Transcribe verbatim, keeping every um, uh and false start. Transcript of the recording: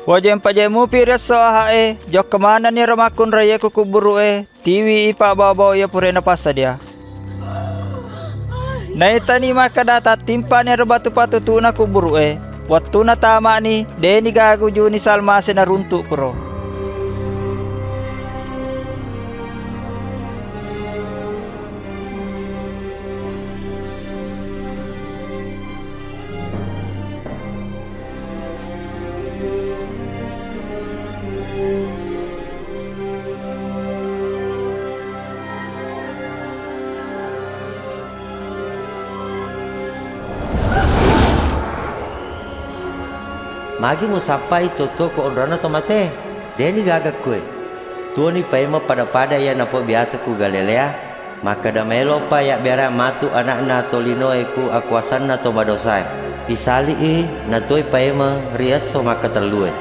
Wajeng-pajeng mupi ri esso aha'e, jokka manenni ro makkunraiye ku kuburu'e, tiwi ipa bawa-bawa iya purae napassadia. Naitani makkeda tattimpani ero batu patutu'na kuburu'e. Wettuna tama'ni, de'ni gaga ujuni Salmase naruntu' kuro. Magi musappai to-, to ko onronna to mate? De'ni gaga kue. Tuoni paimeng pada-pada iya napobiasa ku Galilea, makkeda maelo'pa yabbearang matu ana'na tolinoe ku akuasanna to madosae. Isali'i natuoi paimeng ri esso makkatellue.